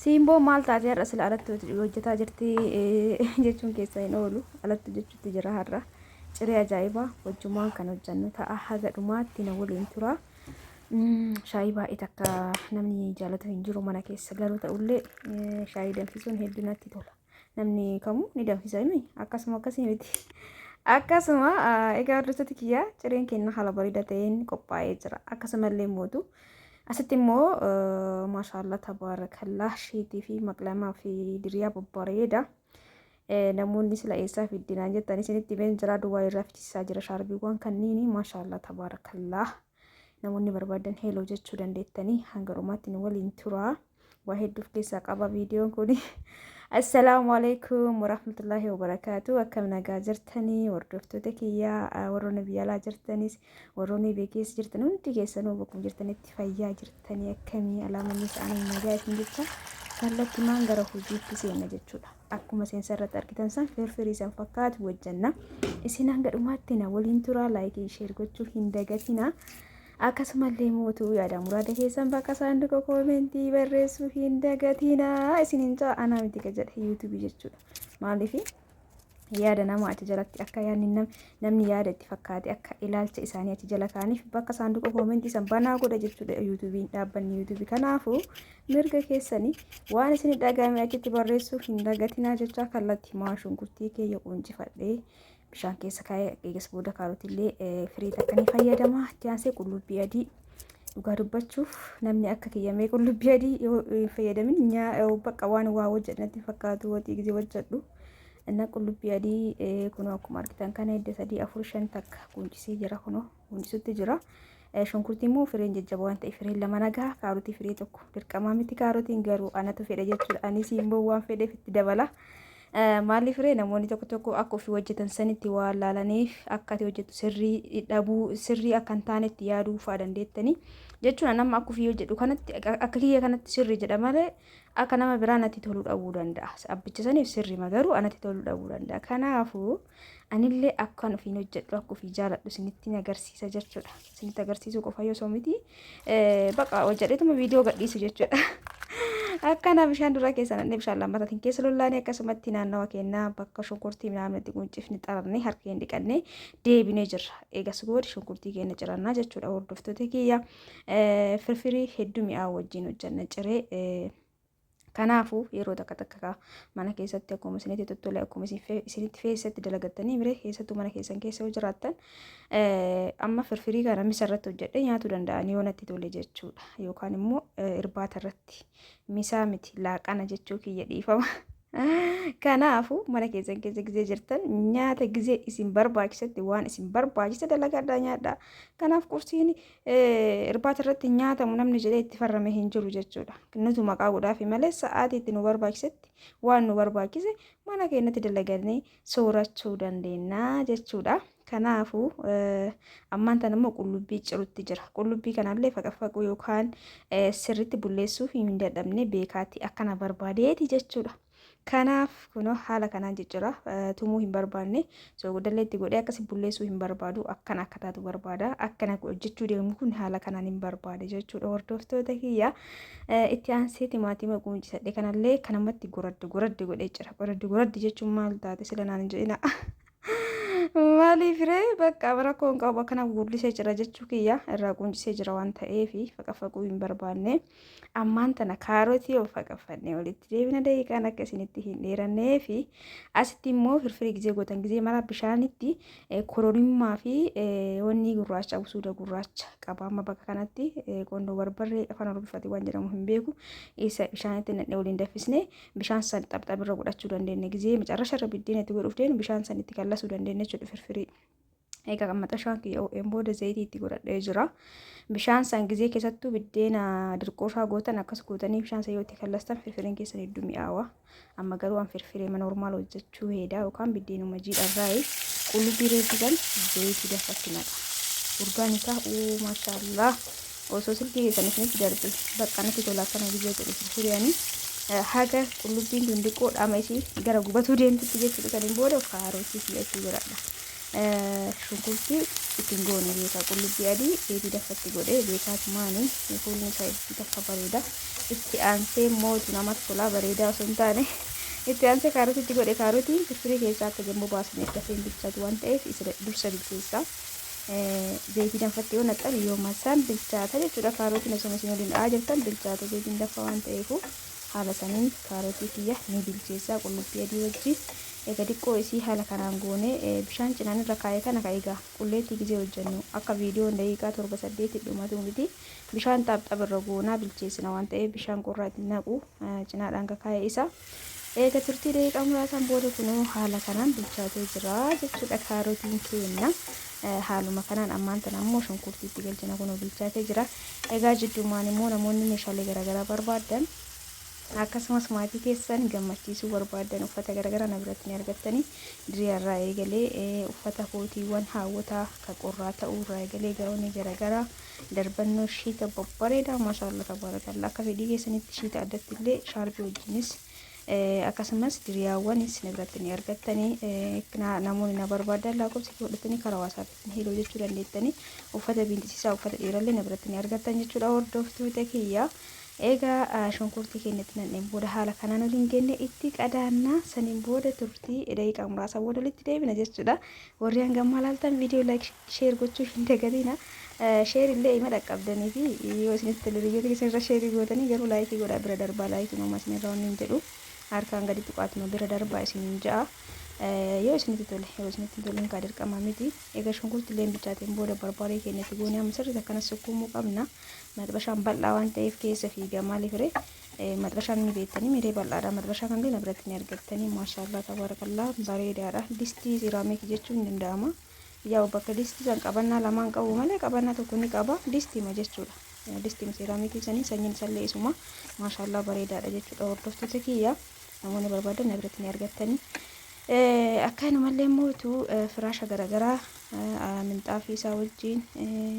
Siimboo maal taatee har'a sila alatti hojjetaa jirti jechuun keessa hin oolu. Alatti hojjechuutti jira har'a. Ciree ajaa'ibaa wajjumaan kan hojjennu ta'a. Haga dhumaatti na waliin tura. Shaayii baay'ee takka namni jaalatu hin jiru mana keessa garuu ta'ullee shaayii danfisuun hedduu natti tola. Namni kamuu ni danfisa himi akkasuma akkasii miti. Akkasuma egaa hordoftoota kiyyaa cireen keenya haala bareedaa ta'een qophaa'ee jira. Akkasumallee mootu asitti immoo maashaallah tabaarakallah shiitii fi maqlamaa fi diriyaa babbareeda. Namoonni sila eessaa fiddinaan jettan isinitti himeen jira Dubaay irraa fichisiisaa jira shaarbiiwwan kanniini maashaallah tabaarakallah. Namoonni barbaadan heeloo jechuu dandeettanii hanga dhumaatti nu waliin turaa. Waa hedduuf keessaa qaba viidiyoon kun. Assalaamu alaikum warahmatullaahi wabarakaatu. Akkam nagaa jirtanii hordoftoota kiyyaa warroonni biyya alaa jirtanis warroonni biyya keessa jirtan hundi keessanuu bakkuma jirtanitti fayyaa jirtanii akkamii alaamanni isaanii nagaa isin jecha kallattimaan gara hojiitti seenna jechuudha. Akkuma seensa irratti argitan san firfirii san fakkaatu hojjenna. Isin hanga dhumaatti na waliin turaa laayikii sheer gochuu hin dagatina. Akkasumallee mootuu yaada muraada keessan bakka saanduqa koomentii barreessuu hin dagatina. Isin hin caa anaa miti ka jedhe yuutuubii jechuudha. Maaliif yaada nama achi jalatti akka yaadni namni yaada itti fakkaate akka ilaalcha isaanii achi jala kaaniif bakka saanduqa koomentii san banaa godha jechuudha yuutuubiin dhaabbanni yuutuubii. Kanaafuu mirga keessani waan isin dhagahame achitti barreessuu hin dagatinaa jechaa kallattii maa shunkurtii kiyya quncifadhee bishaan keessa kaa'ee eegas booda kaarotillee firii takka ni fayyadama. Itti aansee qullubbii adii dhugaa dubbachuuf namni akka kiyyamee qullubbii adii yoo hin fayyadamin bakka waan waa hojjedhu natti fakkaatu waxii gisee hojjedhu. Inna qullubbii adii kunoo akkuma argitan kana hidda sadii afur shan takka quncisee jira kunoo quncisutti jira. Shunkurtii immoo fireen jajjaba waan ta'eef fireen lama nagaa kaarotii firee tokko dirqamaa miti kaarotiin garuu anatu fedha jechuudha. Anis immoo waan fedheef itti dabala. Maaliif ree namoonni tokko tokko akka ofii hojjetan sanitti waan laalaniif akka ati hojjettu sirrii dhabuu sirrii akka hin taanetti yaaduu fa'aa dandeettanii jechuudha. Nama akka ofii hojjedhu kanatti akka kiyya kanatti sirrii jedha malee akka nama biraa natti toluu dhabuu danda'a. Abbicha saniif sirrima garuu anatti toluu dhabuu danda'a. Kanaafuu anillee akkan ofiin hojjedhu akka ofii jaaladhu isinitti agarsiisa jechuudha. Isinitti agarsiisuu qofa yoo miti baqa hojjedheetuma viidiyoo gadhiisu jechuudha. Akkana bishaan duraa keessa nannee bishaan lammataatiin keessa lollaanii akkasumatti naannawa kennaa bakka shunkurtii midhaan itti quncifni xararnee harka keenya dhiqannee deebinee jirra. Eegas booda shunkurtii keenya cirannaa jechuudha hordoftoota kiyya. Firfirii hedduu mi'aawu wajjin hojjenna ciree. Kanaafuu yeroo takka takka mana keessatti akkuma isinitti tottole akkuma isinitti feessetti dalagattanii mire keessattuu mana keessan keessa yoo jiraattan amma firfirii kana misa irratti hojjedhee nyaatuu danda'an yoo natti tole jechuudha. Yookaan immoo irbaata irratti misaa miti laaqana jechuu kiyya dhiifama. Kanaafuu mana keessan keessa gizee jirtan nyaata gizee isin barbaachisetti waan isin barbaachise dalagadhaa nyaadhaa. Kanaaf qursiin irbaata irratti nyaatamu namni jedhee itti farrame hin jiru jechuudha. Nutu maqaa godhaafi malee sa'aatii itti nu barbaachisetti waan nu barbaachise mana keenyatti dalagannee soorachuu dandeenya jechuudha. Kanaafuu ammaan tana immoo qullubbii cirutti jira. Qullubbii kanallee faqaffaquu yookaan sirriitti bulleessuu hin dadhabne beekaatti akkana barbaadeeti jechuudha. Kanaaf kunoo haala kanaan ciccira tumuu hin barbaanne soogidallee itti godhee akkasi bulleessuu hin barbaadu akkana akka taatu barbaada akkana hojjechuu deemu kun haala kanaan hin barbaade jechuudha hordoftoota kiyya itti aansee timaatima quuncisadhe kanallee kanamatti goraddi goraddi godhee cira goraddi goraddi jechuun maal taate sila naan hin jedhina. Maaliif ree bakka rakkoo hin qabu akkana gurguddisee jira jechuu kiyya irraa quuncisee jira waan ta'eef faqafaquu hin barbaanne. Ammaan tana kaarotii of faqafannee walitti deebina daqiiqaan akka isinitti hin dheerannee fi asitti immoo firfirii gizee gootan gizee mara bishaanitti kororimmaa fi wanni gurraacha busuuda gurraacha qaba amma bakka kanatti qondoo barbarree afaan oromiffaatiin waan jedhamu hin beeku isa bishaanitti nadhee waliin danfisnee bishaan san xabxab irra godhachuu dandeenya gizee macarrasha irra biddeena itti godhuuf deemu bishaan san itti kallasuu dandeenya jechuudha firfirii. Egaa kan maxashaan kiyya ho'een booda zayitii itti godhadhee jira. Bishaan san gizee keessattuu biddeena dirqooshaa gootan akkas gootanii bishaan san yoo itti kallastan firfiriin keessan hedduu mi'aawa. Amma garuu an firfiree mana normaal hojjechuu heedaa yookaan biddeenuma jiidharraayi qullubbii reefu san zayitii danfatti naqa. Urgaan isaa uu maashaallah. Osoo silkii keessan isinitti darbe bakka natti tola akkana gizee godhu firfiriyani haga qullubbiin tun diqqoo dhama isii gara gubatuu deemtutti jechuudha saniin booda kaarotii fi'achuu godhadha. Shunkurtii itti hin goone beekaa qullubbii adii zeetii danfatti godhee beekaatumaani fuulli isaa itti takka bareeda. Itti aansee mootu namatti tolaa bareedaa osoo hin taane itti aansee kaarotii itti godhe kaarotiin firfirii keessaa akka jamboo baasaniif dafee hin bilchaatu waan ta'eef isa dursa bilcheessa. Zeetii danfatti yoo naqxan yoo masaan bilchaata jechuudha. Kaarotiin osoo isin waliin dha'aa jirtan bilchaata zeetiin danfa waan ta'eefu haala saniin kaarotii kiyya ni bilcheessa qullubbii adii wajjin. Egaa diqqoo isii haala kanaan goone bishaan cinaan irra kaa'e kana ka egaa qulleettii gizee hojjannu akka viidiyoon daqiiqaa 7 8 dhumatu miti bishaan xaapxab irra goonaa bilcheessina waan ta'eef bishaan qorraa itti naqu cinaadhaan ka kaa'e isa. Eega turtii daqiiqaa muraasaan booda kunoo haala kanaan bilchaatee jira jechuudha kaarotiin keenna. Haaluma kanaan ammaan tana ammoo shunkurtii itti galchina kunoo bilchaatee jira. Egaa jidduumaan immoo namoonni meeshaalee garaagaraa barbaaddan akkasumas maatii keessan gammachiisuu barbaaddan uffata garaagaraa na biratti ni argattani. Diriyaa irraa eegalee uffata kootiiwwan haawwotaa ka qorraa ta'uu irraa eegalee gaa'onii garaagaraa darbannoo shiita babbareedaa maashaallah tabaarakallaa akka fedhii keessanitti shiita addatti illee shaarbii wajjinis akkasumas diriyaawwanis na biratti ni argattani. Namoonni na barbaadan lakkoofsa kee fudhatanii karaa waasaappiitiin heloo jechuu dandeettani. Uffata biintisiisaa uffata dhiirallee na biratti ni argattan jechuudha hordoftoota kiyya. Egaa shunkurtii keenya itti naqneen booda haala kanaan waliin genne itti qadaanna saniin booda turtii daqiiqaa muraasa booda walitti deebina jechuudha. Warri hanga ammaa laaltan viidiyoo like share gochuu hin dagatina. Share illee ima dhaqqabdanii fi yoo isinitti tole hiriyoota keessan irra share gootanii garuu like godhaa bira darbaa like nooma isin irra wanni hin jedhu harkaan gadi tuqaatuma bira darbaa isiniin ja'a. Yoo isinitti tole yoo isinitti hin tolin kaa dirqama miti. Egaa shunkurtii illee bilchaateen booda barbaree keenya itti goonee amma sirriitti akkana sukkuumuu qabna. Maxbashaan bal'aa waan ta'eef keessa fiiga maaliif ree maxbashaan ni beektanii miree bal'aadha maxbashaa kanallee na biratti ni argattanii maashaallah tabaarakallaa bareedaadha distii siraamikii jechuun ni danda'ama yaa'u bakka distii san qabannaa lamaan qabu malee qabannaa tokko ni qaba distiima jechuudha distiima siraamikii sanii sanyiin isallee isuma maashaallah bareedaadha jechuudha hordoftoota kiyya namoonni barbaadan na biratti ni argattanii Akkanumallee immoo utuu firaasha garaagaraa minxaafii isaa wajjin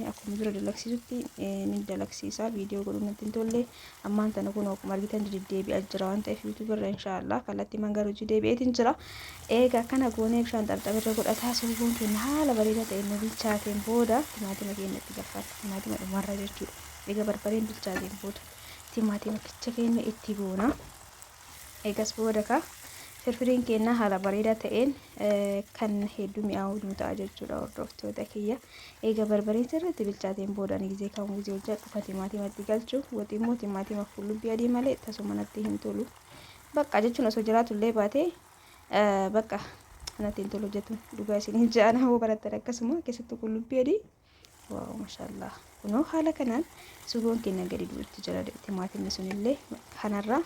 akkuma dura dalagsiisutti ni dalagsiisa. Viidiyoo godhuun natti hin tolle. Ammaan tana kun akkuma argitan deddeebi'aa jira waan ta'eef YouTube irra inshaallah kallattii mangar hojii deebi'eetiin jira. Eega akkana goonee bishaan xabxab irra godhataa suugoon keenya haala bareedaa ta'een nu bilchaateen booda timaatima keenya itti galfanna. Timaatima dhumarra jechuudha. Eega barbareen bilchaateen booda timaatima kicha keenya itti goona. Eegas booda kaa firfiriin keenya haala bareedaa ta'een kan hedduu mi'aawu nu ta'a jechuudha hordoftoota kiyya. Eega barbareen sirriitti bilchaateen booda ani gizee kamuu gizee hojjedhu kan timaatima itti galchu waxii immoo timaatima qullubbii adii malee tasuma natti hin tolu. Bakka jechuun osoo jiraatu illee baatee bakka natti hin tolu jettu dhugaa isiniin ja'an hawwa barattan akkasuma keessattuu qullubbii adii. Waaw mashallah kunoo haala kanaan sugoon keenya gadi du'utti jira timaatimni sunillee kanarra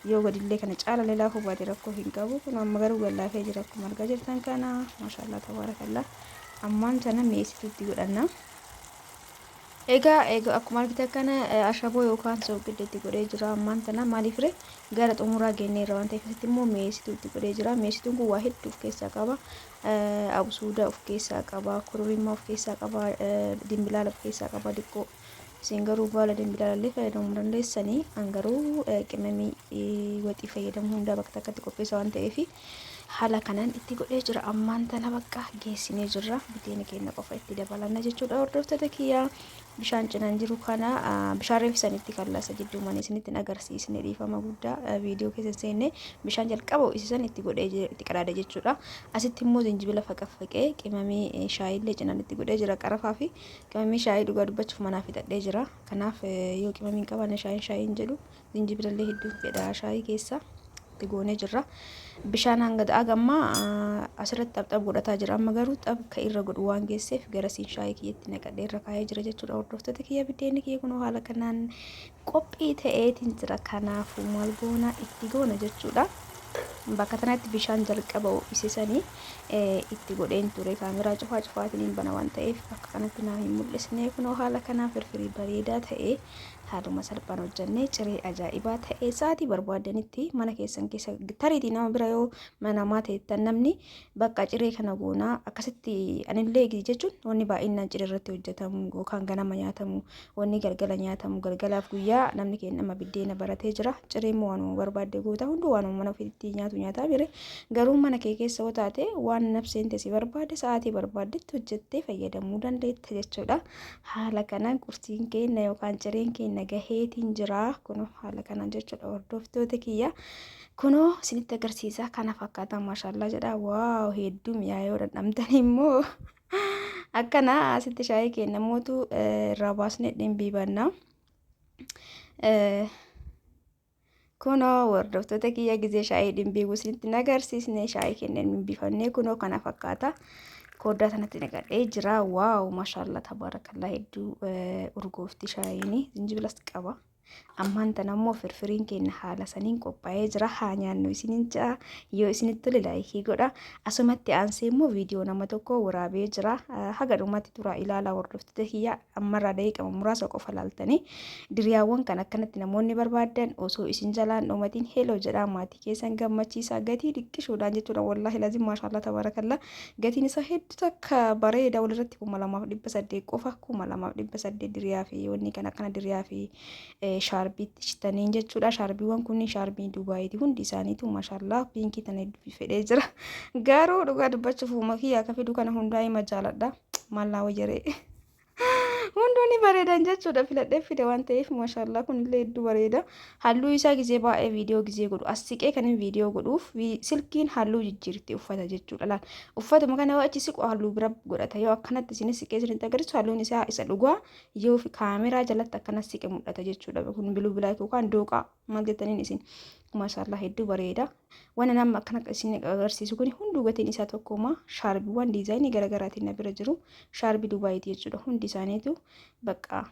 yoo gadillee kana caala laafuu baate rakkoo hin qabu kun amma garuu gad laafee jira akkuma argaa jirtan kana mashallah tabaarakallaa ammaan tana mi'eessituutti godhanna. Egaa egaa akkuma argitan kana ashaboo yookaan soogidda itti godhee jira ammaan tana maaliif ree gara xumuraa geenneerra waan ta'eef asitti immoo mi'eessituu itti godhee jira mi'eessituun kun waa hedduu of keessaa qaba absuuda of keessaa qaba kororimaa of keessaa qaba dimbilaala of keessaa qaba diqqoo isin garuu baala dimbilaala illee fayyadamuu dandeessanii an garuu qimamii waxii fayyadamu hundaa bakka takkatti qopheessa waan ta'eef haala kanaan itti godhee jira ammaan tana bakka geessinee jirra biddeena keenya qofa itti dabalanna jechuudha hordoftoota kiyya bishaan cinaan jiru kana bishaan reeffisan itti kallasa jidduumaan isinitti hin agarsiisne dhiifama guddaa viidiyoo keessa seenne bishaan jalqaba ho'isisan itti godhee itti qadaade jechuudha asitti immoo zinjibila faqaffaqee qimamii shaayillee cinaan itti godhee jira qarafaa fi qimamii shaayii dhugaa dubbachuuf manaa fixadhee jira kanaaf yoo qimamii hin qabaanne shaayiin shaayiin jedhu Zinjibilallee hedduu fedha shaayii keessa itti goonee jirra. Bishaan hanga hagammaa asirratti xapxap godhataa jira. Amma garuu xap ka irra godhu waan geesseef garasiin shaayii kiyyatti naqadhee irra kaa'ee jira jechuudha. Hordoftoota kiyya biddeenni kiyya kunoo haala kanaan qophii ta'eetiin jira. Kanaafuu maal goona itti goona jechuudha. Bakka kanatti bishaan jalqaba ho'ise sanii itti godheen ture. Kaameraa cufaa cufaatiin hin bana waan ta'eef bakka kanatti naa hin mul'isne. Kunoo haala kanaan firfirii bareedaa ta'e Haaluma salphaan hojjannee ciree ajaa'ibaa ta'e sa'aatii barbaaddanitti mana keessan keessa tariitii nama bira yoo mana namaa teettan namni bakka ciree kana goonaa akkasitti anillee jechuun wanni baay'inaan ciree irratti hojjetamu yookaan ganama nyaatamu wanni galgala nyaatamu galgalaaf guyyaa namni keenya amma biddeena baratee jira ciree immoo waanuma barbaadde goota hunduu waanuma mana ofiitti nyaatu namaatu nyaataa bire. Garuu mana kee keessa yoo taate waan nafseen tee si barbaade sa'aatii barbaaddetti hojjettee fayyadamuu dandeetta jechuudha. Haala kanaan qursiin keenya yookaan cireen keenya gaheetiin jira. Kunoo haala kanaan jechuudha hordoftoota kiyya. Kunoo isinitti agarsiisa kana fakkaata maashaallaa jedha. Waaw hedduu mi'aa yoo dhandhamtan immoo akkana asitti shaayii keenya mootu irraa baasnee dhimbiibanna. Kunoo hordoftoota kiyya gizee shaayii dhimbiibu isinitti agarsiisne shaayii keenya dhimbiifannee kunoo kana fakkaata. Koddaa sanatti naqadhee jira. Waaw maashaallaa tabaarakallaa hedduu urgoofti shaayiin zinjibilas qaba. Ammaan tana immoo firfiriin keenya haala saniin qophaa'ee jira. Haa nyaannu isiniin ja'a. Yoo isinitti tole laayikii godha. Asumatti aansee immoo viidiyoo nama tokko waraabee jira. Haga dhumatti turaa ilaalaa hordoftoota kiyya ammarraa daqiiqama muraasa qofa laaltanii diriyaawwan kan akkanatti namoonni barbaadan osoo isin jalaan dhumatiin heloo jedhaa maatii keessan gammachiisaa gatii dhiqqishuudhaan jechuudha. Wallaahi lazim maashaallah tabaarakallaa gatiin isaa hedduu takka bareeda walirratti 2800 qofa 2800 diriyaa fi wanni kan akkana diriyaa fi shaarbiitti shitaniin jechuudha. Shaarbiiwwan kunniin shaarbii Dubaayiiti hundi isaaniitu maashaallah piinkii tana hedduu fedhee jira. Garuu dhugaa dubbachuuf uuma kiyya akka fidu kana hundaa hima jaaladha. Maal naa wayyaree. Hunduu ni bareedan jechuudha filadhee fide waan ta'eef maashaallah kunillee hedduu bareeda. Halluu isaa gizee baay'ee viidiyoo gizee godhu as siqee kan inni viidiyoo godhuuf silkiin halluu jijjiirti uffata jechuudha laal. Uffatuma kana yoo achi siqu halluu bira godhata yoo akkanatti isinis siqee isinitti agarsiisu halluun isaa isa dhugaa yoo kaameraa jalatti akkana siqe mul'ata jechuudha. Kun biluu bilaak yookaan dooqaa maal jettaniin isin maashaallah hedduu bareeda. Waan nama akkana isin agarsiisu kun hunduu gatiin isaa tokkuma shaarbiiwwan diizaayinii garaagaraatiin na bira jiru shaarbii Dubaayiiti jechuudha. Hundi isaaniitu bakka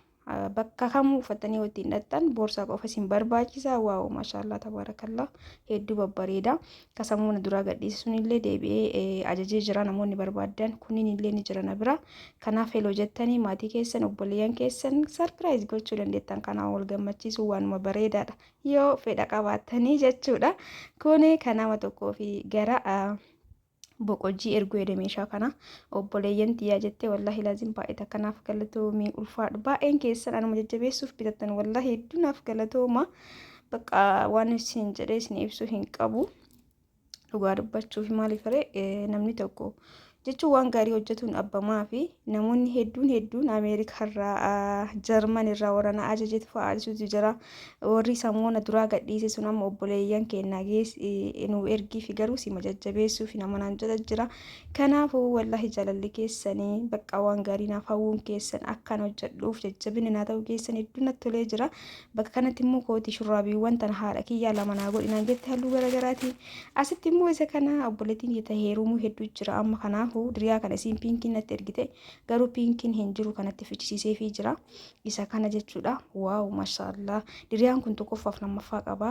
bakka kamuu uffatanii yoo ittiin dhaqxan boorsaa qofa isin barbaachisa. Waaw maashaallah tabaarakallaa hedduu babbareeda. Kasamuuna duraa gadhiise sunillee deebi'ee ajajee jira namoonni barbaadan kunniin illee ni jira na bira. Kanaaf heloo jettanii maatii keessan obboleeyyan keessan sarpiraayiz gochuu dandeettan. Kanaan wal gammachiisuu waanuma bareedaadha yoo fedha qabaattanii jechuudha. Kuni kan nama tokkoo fi gara boqojjii erguu jedhe meeshaa kana obboleeyyan tiyyaa jettee wallaahi laazim baay'ee takka naaf galatoomii ulfaadhu baay'een keessan anuma jajjabeessuuf bitattan wallaahi hedduu naaf galatooma bakka waan isin jedhee isin ibsuu hin qabu dhugaa dubbachuuf maaliif ree namni tokko jechuun waan gaarii hojjetuun abbamaa fi namoonni hedduun hedduun Ameerikaarraa Jarman irraa warra ajajetu fa'aa isuutu jira. Warri samoona duraa gadhiise sun amma obboleeyyan keenyaa nu ergii fi garuu sima jajjabeessuu fi nama naan jedha jira. Kanaafuu wallaahi jaalalli keessanii bakka waan gaarii naaf hawwuun keessan akkan hojjedhuuf jajjabinni naa ta'uu keessan hedduu natti tolee jira. Bakka kanatti immoo kootii shurraabiiwwan tana haadha kiyyaa lama naa godhi naan jette halluu garaagaraatiin. Asitti immoo isa kana obboleettiin kiyya ta heerumuu hedduu jira amma kanaafuu diriyaa kana isiin piinkiin natti ergite garuu piinkiin hin jiru kanatti fichisiiseefii jira. Isa kana jechuudha. Waaw mashaallah. Diriyaan kun tokkoffaaf lammaffaa qaba.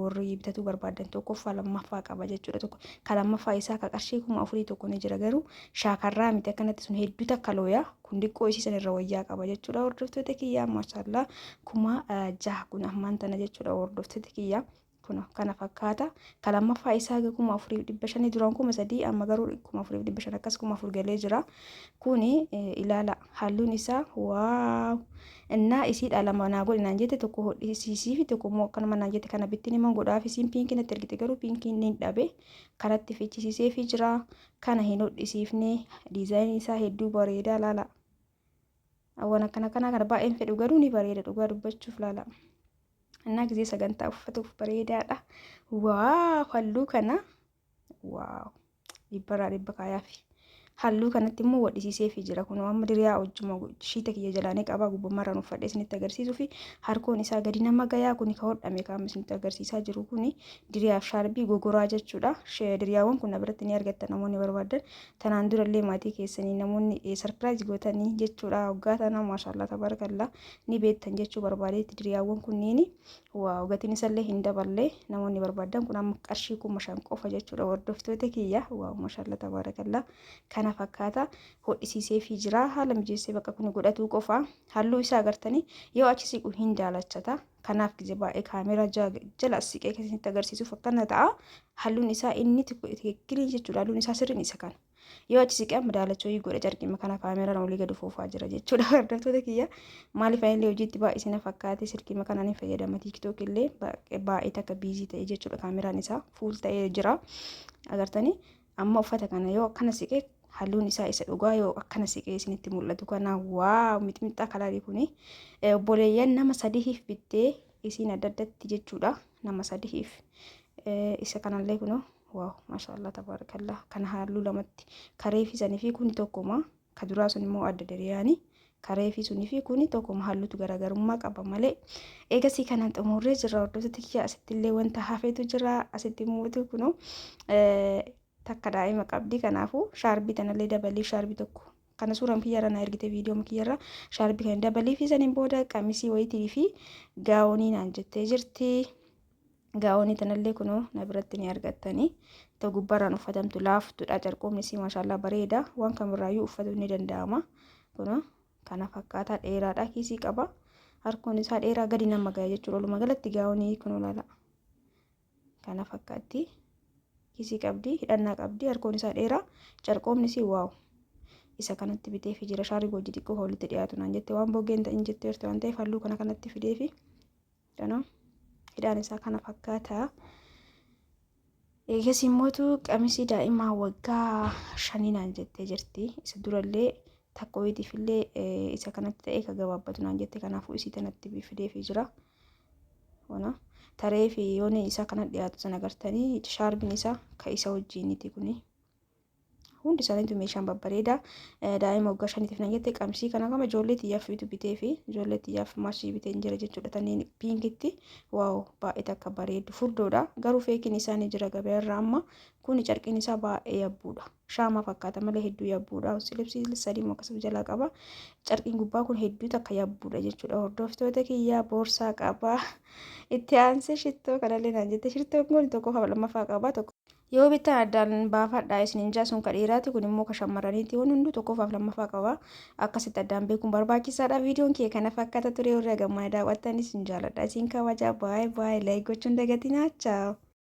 Warri bitatuu barbaadan tokkoffaa lammaffaa qaba jechuudha. Tokko ka lammaffaa isaa ka qarshii 4000 ni jira garuu shaakarraa miti akkanatti sun hedduu takka looya. Kun diqqoo isii san irra wayyaa qaba jechuudha hordoftoota kiyyaa maashaallah 6000 kun ammaan tana jechuudha hordoftoota kiyyaa kun kana fakkaata. Ka lammaffaa isaa 4500 duraan 3000 amma garuu 4500 akkas 4000 galee jira. Kuni ilaala halluun isaa waaw innaa isiidha lama naa godhi naan jette tokko hodhisiisii fi tokko immoo akkanuma naan jette kana bittin immoo godhaaf isiin piinkii natti ergite garuu piinkiin ni dhabe kanatti fichisiiseefii jira. Kana hin hodhisiifne diizaayinii isaa hedduu bareedaa laala. Waan akkana kanaa kana baay'een fedhu garuu ni bareeda dhugaa dubbachuuf laala. Innaa gisee sagantaa uffatuuf bareedaadha. Waaw halluu kana waaw dhibbarraa dhibba kaayaafi. Halluu kanatti immoo wadhisiiseefii jira kun amma diriyaa hojjuma shiita kiyya jalaa ni qaba gubbamarraan uffadhee isinitti agarsiisuu fi harkoon isaa gadi nama gayaa kun ka hodhame qaama isinitti agarsiisaa jiru kun Diriyaaf shaarbii gogoraa jechuudha. Diriyaawwan kun na biratti ni argatta namoonni barbaadan. Tanaan durallee maatii keessanii namoonni sarpiraayiz gootanii jechuudha. Waggaa tana maashaallah tabarakallah ni beektan jechuu barbaadeetti diriyaawwan kunniin waaw gatiin isallee hin daballe namoonni barbaadan kun amma qarshii 5000 qofa jechuudha hordoftoota kiyya waaw maashaallah tabarakallah kana fakkaata hodhisiiseefii jira haala mijeessee bakka kun godhatuu qofa halluu isaa agartanii yoo achi siqu hin daalachata. Kanaaf gize baay'ee kaameeraa jala as siqee kan isinitti agarsiisuuf akkana ta'a. Halluun isaa inni tikikkilii jechuudha. Halluun isaa sirriin isa kana. Yoo achi siqee amma daalachoo godha carqima kana kaameraan olii gadi foofaa jira jechuudha. Hordoftoota kiyya, maaliif anillee hojiitti baay'ee na fakkaate, silkii kanaan hin fayyadama. TikTok illee baay'ee takka busy ta'e jechuudha. Kaameraan isaa full ta'ee jira. Agartanii, amma uffata kana yoo akkana siqee halluun isaa isa dhugaa yoo akkana siqee isinitti mul'atu kana, wow, mixmixaa kalarii kuni obboleeyyan nama sadiif bittee isiin adda addatti jechuudha, nama sadiif. Isa kanallee kunoo, wow, maashaallah, tabaarakallaa. Kana halluu lamatti karee fi sanii fi kuni tokkuma, ka duraa sun immoo adda diriyaani. Karee fi sunii fi kuni tokkuma, halluutu garaagarummaa qaba malee. Eegasii kana xumurree jirra, hordoftoota kiyya. Asitti illee wanta hafeetu jira. Asitti immoo kunoo takka daa'ima qabdi, kanaafuu shaarbii tanallee dabalii, shaarbii tokko kana suuraan kiyyarra na ergite, viidiyoo kiyyarra shaarbii kana dabalii fi saniin booda qamisii wayitii fi gaawonii naan jettee jirti. Gaawonii tanallee kunoo na biratti ni argattanii. Ta gubbaarraan uffatamtu laaftuudha. Carqoomni isii maashaallah bareeda. Waan kamirraayyuu uffatuun ni danda'ama. Kunoo kana fakkaataa dheeraadha. Kiisii qaba. Harkoon isaa dheeraa gadi nama gaya jechuudha. Walumaa galatti gaawonii kunoo laala. Kana fakkaatti. Kiisii qabdi, hidhannaa qabdi, harkoon isaa dheeraa, carqoomni isii wow. Isa kanatti biteefi jira. Shaarbii hojii xiqqoo walitti dhiyaatu naan jette, waan boggeen ta'in jetteerti waan ta'eef halluu kana kanatti fideefi. Kana hidhaan isaa kana fakkaata. Eegas immootu qamisii daa'imaa waggaa 5 naan jettee jirti. Isa durallee takka wayiitiif illee isa kanatti ta'ee ka gabaabbatu naan jette, kanaafuu isii tanatti fideefii jira. Wana taree fi yooni isa kana dhiyaatu sana agartanii, shaarbiin isaa ka isa wajjiniiti kuni. Hundi isaaniitu meeshaan babbareeda. Daa'ima waggaa 5tiif naan jette qamisii kana kama ijoollee xiyyaaf bitu bitee fi ijoollee xiyyaaf maashii bitee hin jira jechuudha. Tanneen pinkitti, wow, baay'ee takka bareedu, furdoodha. Garuu fakeiin isaa ni jira gabaarraa amma. Kuni carqiin isaa baay'ee yabbuudha. Shaamaa fakkaata malee hedduu yabbuudha. Silibsii sadii immoo akkasuma jalaa qaba. Carqiin gubbaa kun hedduu takka yabbuudha jechuudha. Hordoftoota kiyyaa, boorsaa qaba. Itti aansee shittoo kanallee naan jette. Shittoon kun tokkoffaa lammaffaa qaba. Tokko yoo bittan addaan baafadha isinin jaa. Sun ka dhiiraati, kun immoo ka shamarraniiti. Waan hunduu tokkoffaaf lammaffaa qaba. Akkasitti addaan beekuun barbaachisaadha. Viidiyoon kee kana fakkaata ture. Warra gammaa daawwattan, isin jaaladha, isin kabaja. Baay'ee baay'ee like gochuun dagatinaa. Ciao.